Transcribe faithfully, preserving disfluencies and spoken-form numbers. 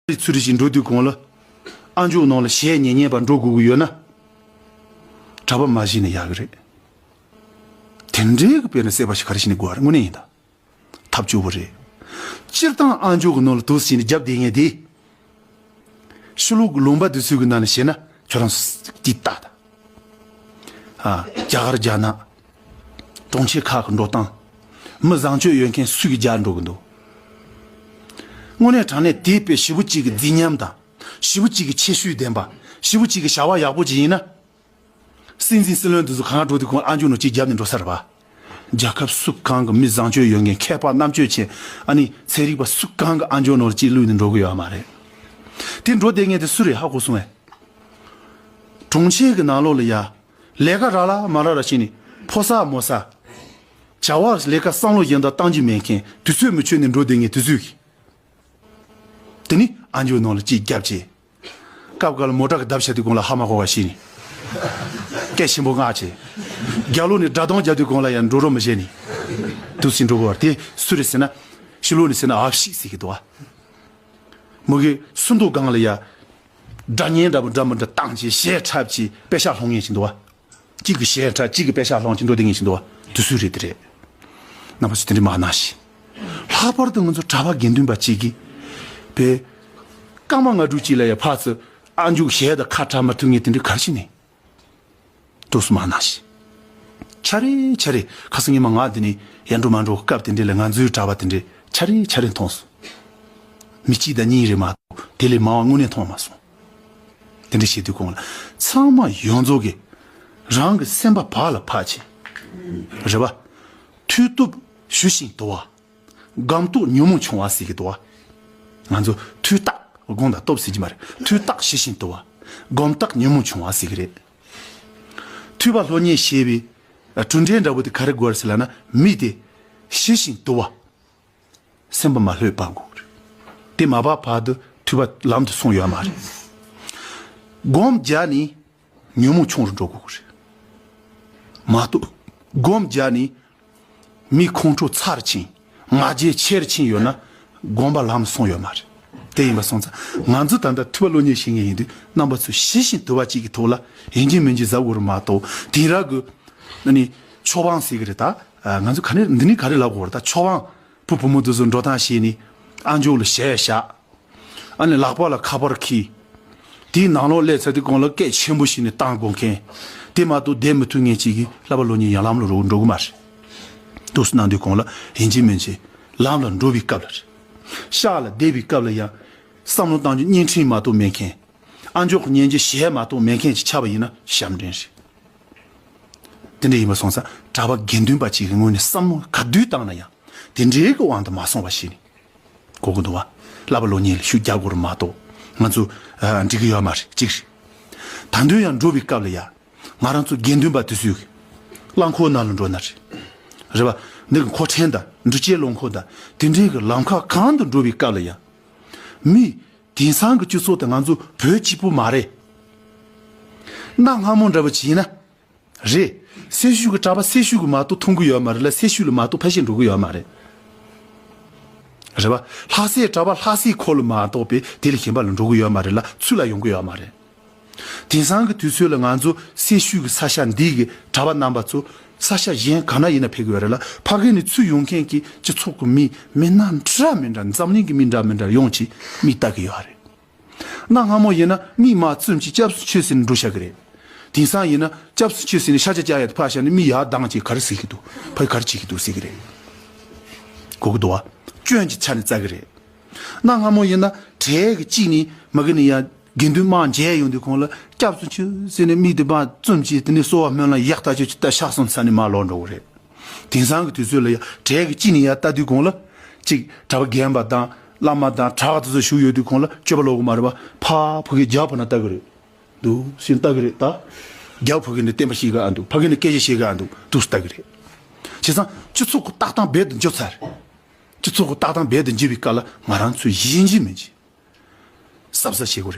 རེ་ཚུར་རེ་ཞིག་འགྲོ་དུས་གོང་ལ། ཨ་མཆོག་ནང་ལ་གཞས་ཉན་ཉན་པ་འགྲོ་དགོས་ཀྱི་ཡོད་ན། གྲྭ་པ་མ་བྱས་ན་ཡག་གི་རེད། དེ་འདྲའི་གི་དཔེར་ན་སྲེད་པ་ཞིག་ག་རེ་བྱས་ནས་དགོས་རེད། དངོས་གནས་ཡིན་ད། ཐབས་སྐྱོ་བོ་རེད། སྤྱིར་བཏང་ཨ་མཆོག་གི་ནང་ལ་དུས་ཕྱིན་ནས་རྒྱབ་བསྡད་མཁན་དེ། ཕྱི་ལོགས་ཀྱི་ལུང་པ་དེ་ཚོའི་གི་ནང་ནས་བཤད་ན་ཁྱོད་རང་སྐྱིད་ལྟ་ད། ཨ། རྒྱ་གར་རྒྱ་ནག་གྲོང་ཁྱེར་ཁག་གི་འགྲོ་སྟངས། མི་བཟང་སྤྱོད་ཡོད་མཁན་སུ་གི་རྒྱག་འགྲོ་གི་འདུག་དངོས་གནས་དྲང་གནས་དེ་དཔེ་ཞེ་པོ་གཅིག་གི་མཛེས་ཉམས་དང་། ཞེ་པོ་གཅིག་གི་ཁྱད་ཆོས་ལྡན་པ། ཞེ་པོ་གཅིག་གི་བྱ་བ་ཡག་པོ་ཅིག་ཡིན་ན། སྲིད་འཛིན་སྲིད་བློན་དེ་ཚོ་གང་འགྲོ་དུས་ཁོང་ཨ་མཆོག་ནང་གཅིག་རྒྱབ་ནས་འགྲོ་ས་རེད་པ། རྒྱལ་ཁབ་སུ་གང་གི་མི་བཟང་སྤྱོད་ཡོད་མཁན། མཁས་པ་རྣམ་དཔྱོད་ཅན། ཨ་ནི་ཚན་རིག་པ་སུ་གང་གི་ཨ་མཆོག་ནང་གཅིག་བླུགས་ནས་འགྲོ་གི་ཡོད་མ་རེད། དེ་འགྲོ་བསྡད་མཁན་དེ་སུ་རེད། ཧ་གོ་སོང་ངས། གྲོང་ཁྱེར་གྱི་ནང་ལོགས་ལ་ཡ། ལས་ཀ་རག་ལ་མ་རག་ལ་བྱས་ནས་ཕོ་གསར་མོ་གསར། བྱ་བ་ལས་ཀ་བསམ་བློ་གཞན་དག་བཏང་རྒྱུ་མེད་མཁན་དུས་ཚོད་མི་ཆོད་ནས་འགྲོ་བསྡད་མཁན་དུས་ཚོད་ཀྱི། དེ་ནི་ཨ་མཆོག་ནང་ལ་གཅིག་རྒྱབ་བྱས། སྐབས་འགའ་ལ་མོ་ཊ་གི་རྡབ་བྱ་དུས་གོང་ལ་ཧ་མ་གོ་བ་ཤེས་ནས། སྐད་ཆེན་པོ་ངག་བྱས། རྒྱབ་ལོགས་ནས་སྒྲ་གདངས་རྒྱག་དུས་གོང་ལ་ཡང་འགྲོ་རོགས་མི་བྱེད་ནས། དུས་ཕྱིན་འགྲོ་གི་བར་དེ་སུ་རེད་ཟེར་ན། ཕྱི་ལོགས་ནས་ཟེར་ན་ཨབ་ཤིག་ཟེར་གི་འདུག་བ། མོ་གི་སུ་འདུག་སྒང་ལ་ཡ། སྒྲ་སྙན་འདྲ་པོ་འདྲ་མི་འདྲ་བཏང་བྱས་གཞས་འཁྲབ་བྱས་པེ་ཤག་སློང་མཁན་ཞིག་འདུག་བ། གཅིག་གི་གཞས་འཁྲབ་གཅིག་གི་པེ་ཤག་སློང་བྱས་འགྲོ་བསྡད་མཁན་ཞིག་འདུག་བ། དེ་སུ་རེད་དེ་རེད། རྣམ་པ་ཚོས་དེ་འདྲ་མ་གནང་ཞིག་ལྷག་པར་དུ་ང་ཚོ་གྲྭ་པ་དགེ་འདུན་པ་གཅིག་གིས། པས། སྐར་མ་ལྔ་དྲུག་ཅིག་ལ་ཡ་ཕར་ཚུར་ཨ་མཆོག་གཞས་དང་ཁ་བྲལ་མ་ཐུབ་མཁན་དེ་འདྲ་ག་རེ་བྱས་ནས། དུས་སུ་མ་གནང་ཞིག་ཆ་རེ་ཆ་རེ་ཁ་སང་ཉི་མ་ང་འདི་ནས་ཡར་འགྲོ་མར་འགྲོ་སྐབས་དེ་འདྲ་ལ་ང་ཚོའི་གྲྭ་པ་དེ་འདྲ་ཆ་རེ་ཆ་རེ་མཐོང་སོང་། མི་གཅིག་དང་གཉིས་རེད་མ་གཏོགས་དེ་ལས་མང་བ་དངོས་གནས་མཐོང་མ་སོང་། དེ་འདྲ་བྱེད་དུས་གོང་ལ་ཚང་མ་ཡོངས་རྫོགས་ཀྱིས་རང་གི་སེམས་པ་བག་ལ་ཕབ་བྱས། རེད་པ། མཐུ་སྟོབས་ཞུ་ཞིང་དུལ་བ། སྒོམ་རྟོག་ཉོན་མོངས་ཆུང་བ་ཟེར་གྱི་འདུག་བ། ང་ཚོ་མཐུ་བརྟག་སྒོམ་དང་སྟོབས་ཟེར་གྱི་མ་རེད། མཐུ་བརྟག་ཞི་ཞིང་དུལ་བ། སྒོམ་རྟོག་ཉོན་མོངས་ཆུང་བ་ཟེར་གྱི་རེད། ཐོས་པ་སློབ་གཉེར་བྱེད་པའི་གྲུབ་འབྲས་འདྲ་པོ་དེ་ག་རེ་དགོས་རེད་ཟེར་ལབ་ན། མི་དེ་ཞི་ཞིང་དུལ་བ། སེམས་པ་མ་ལྷོད་པ་དགོས་རེད། དེ་མ་བབས་བར་དུ་ཐོས་པ་ལམ་དུ་སོང་ཡོད་མ་རེད། སྒོམ་རྒྱག་ནས་ཉོན་མོངས་ཆུང་རུ་འགྲོ་དགོས་རེད། མ་གཏོགས་སྒོམ་རྒྱག་ནས་མི་ཁོང་ཁྲོ་ཚ་རུ་ཕྱིན། ང་རྒྱལ་ཆེ་རུ་ཕྱིན་ཡོད་ན་སྒོམ་པ་ལམ་སོང་ཡོད་མ་རེད། དེ་ཡིན་པ་སོང་ཙང་ང་ཚོ་ད་ལྟ་ཐོས་པ་སློབ་གཉེར་བྱེད་མཁན་ཡིན་དུས་རྣམ་པ་ཚོས་ཞི་ཞིང་དུལ་བ་གཅིག་གི་ཐོག་ལ་ཡིན་གཅིག་མིན་གཅིག་གཟབ་དགོས་རེད་མ་གཏོགས། དེང་རབས་ཀྱི་ཨ་ནི་ཆོས་དབང་ཟེར་གི་རེད་ད། ང་ཚོ་ག་ནས་འདི་ནས་ག་རེ་ལབ་དགོས་རེད་ད། ཆོས་དབང་བུ་བུ་མོ་དེ་ཚོ་འགྲོ་སྟངས་ཤེས་ནས་ཨ་མཆོག་ལ་ཞལ་བཞག་ཨ་ནི་ལག་པ་ལ་ཁ་པར་འཁྱེར། དེའི་ནང་ལོགས་སླེབས་ཚར་དུས་གོང་ལ་སྐད་ཆེན་པོ་ཞིག་ནས་བཏང་དགོས་མཁན། དེ་མ་གཏོགས་བསྡད་མི་ཐུབ་མཁན་ཅིག་གིས་བསླབ་པ་སློབ་གཉེར་ཡང་ལམ་ལ་འགྲོ་འགྲོ་གི་མ་རེད། འདུག་སེ་གནང་དུས་གོང་ལ་ཡིན་གཅིག་མིན་གཅིག་ལམ་ལ་འགྲོ་བའི་སྐབས་ལ་རེད། ཤག་ལ་བསྡད་པའི་སྐབས་ལ་ཡང་བསམ་བློ་བཏང་རྒྱུ་བརྙན་འཕྲིན་མ་གཏོགས་མེད་མཁན། ཨ་མཆོག་གི་སྙན་རྒྱུ་གཞས་མ་གཏོགས་མེད་མཁན་ཅིག་ཆགས་པ་ཡིན་ན་ཞབས་འདྲེན་རེད། དེ་འདྲ་ཡིན་པ་སོང་ཙང་གྲྭ་པ་དགེ་འདུན་པ་གཅིག་གི་ངོས་ནས་བསམ་བློ་ག་དུས་བཏང་ན་ཡང་དེ་འདྲའི་གི་དབང་དུ་མ་སོང་བ་ཞིག་ནི་གོ་གི་འདུག་བ། བསླབ་པ་སློབ་གཉེར་ལ་ཤུགས་རྒྱག་དགོས་རེད་མ་གཏོགས་ང་ཚོ་ཨ་འགྲིག་གི་ཡོད་མ་རེད། གཅིག་རེད། ད་དུང་ཡང་འགྲོ་བའི་སྐབས་ལ་ཡ་ང་རང་ཚོ་དགེ་འདུན་པ་དེ་ཚོས་གི་རླངས་འཁོར་ནང་ལ་འགྲོ་ན་རེད། རེད་བ། འདི་གི་མཁོ་ཆེན་དང་འགྲུལ་སྐྱེལ་རླངས་འཁོར་དང་དེ་འདྲའི་གི་ལམ་ཁ་གང་དུ་འགྲོ་བའི་སྐབས་ལ་ཡ་མི་དེང་སང་གི་སྤྱི་ཚོགས་དེ་ང་ཚོ་བོད་གཅིག་པུ་མ་རེད། གནའ་སྔ་མོ་འདྲ་པོ་ཅིག་ཡིན་ན། རེད། སེར་ཤུལ་གྱི་གྲྭ་པ་སེར་ཤུལ་གྱི་མ་གཏོགས་མཐོང་གི་ཡོད་མ་རེད་ལ། སེར་ཤུལ་ལ་མ་གཏོགས་ཕལ་ཆེར་འགྲོ་གི་ཡོད་མ་རེད། རེད་པ། ལྷ་སའི་གྲྭ་པ་ལྷ་སའི་ཁུལ་ལ་མ་གཏོགས་པའི་དེ་ལས་གཞན་པ་ལ་འགྲོ་གི་ཡོད་མ་རེད་ལ། ཚུར་ལ་ཡོང་གི་ཡོད་མ་རེད། དེང་སང་གི་དུས་ཚོད་ལ་ང་ཚོ་སེར་ཤུལ་གྱི་ས་ཆ་འདི་གི་གྲྭ་པ་རྣམ་པ་ཚོ་ས་ཆ་གཞན་ག་ན་ཡིན་ན་ཕེབས་གི་ཡོད་རེད་ལ། ཕ་གི་ནས་ཚུར་ཡོང་མཁན་གྱི་སྤྱི་ཚོགས་ཀྱི་མི་མི་སྣ་འདྲ་མི་འདྲ་འཛམ་གླིང་གི་མི་འདྲ་མི་འདྲ་ཡོང་ཅིག་མིག་ལྟ་གི་ཡོད་རེད། གནའ་སྔ་མོ་ཡིན་ན་མིག་མ་བཙུམ་གྱིས་སྐྱབས་སུ་མཆི་ཟེར་ནས་འགྲོ་བཞག་གི་རེད། དེང་སང་ཡིན་ན་སྐྱབས་སུ་མཆི་ཟེར་ནས་ཤ་ཆ་བཅག་ཡ་དེ་ཕར་བཞག་ནས་མིག་ཡར་གདངས་བྱས་ག་རེ་ཟེར་གྱི་འདུག་ཕ་གི་ག་རེ་བྱེད་ཀྱི་འདུག་ཟེར་གྱི་རེད། གོ་གི་འདུག་བ། སྐྱོན་གྱི་ཆ་ནས་བཙལ་གི་རེད། གནའ་སྔ་མོ་ཡིན་ན་གྲལ་གྱི་གཅིག་ནས་མ་གི་ནས་ཡ་དགེ་འདུན་དམངས་མཇལ་ཡོང་དུས་གོང་ལ་སྐྱབས་སུ་མཆི་ཟེར་ནས་མིག་དེ་མར་བཙུམ་གྱིས་དེ་ནས་གསོལ་བ་སྨོན་ལམ་ཡག་ཐག་ཆོད་ཅིག་བཏབ་ཤག་སོང་ཚར་ནས་མར་ལོག་འགྲོ་གི་རེད། དེང་སང་གི་དུས་ཚོད་ལ་ཡ་གྲལ་གྱི་གཅིག་ནས་ཡར་ལྟ་དུས་གོང་ལ་གཅིག་གྲྭ་པ་རྒན་པ་དང་བླ་མ་དང་གྲྭ་པ་དེ་ཚོ་བཞུགས་ཡོད་དུས་གོང་ལ་སྐྱོབ་པ་ལོག་གི་མ་རེད་པ། ཕ་ཕ་གི་རྒྱབ་ཕ་ན་ལྟ་གི་རེད། འདུག་སེ་ལྟ་གི་རེད་ད། རྒྱབ་ཕ་གི་ནས་བསྟན་པ་ཤེས་གི་ཨ་འདུག་ཕ་གི་ནས་སྐད་ཆ་བཤད་གི་ཨ་འདུག་འདུག་སེ་ལྟ་གི་རེད། བྱས་ཙང་སྤྱི་ཚོགས་ཀྱི་ལྟ་སྟངས་རྦད་དེ་འགྱུར་ཚར། སྤྱི་ཚོགས་ཀྱི་ལྟ་སྟངས་རྦད་དེ་འགྱུར་བའི་སྐབས་ལ་ང་རང་ཚོས་ཡིན་གཅིག་མིན་གཅིག་གཟབ་གཟབ་བྱེད་དགོས་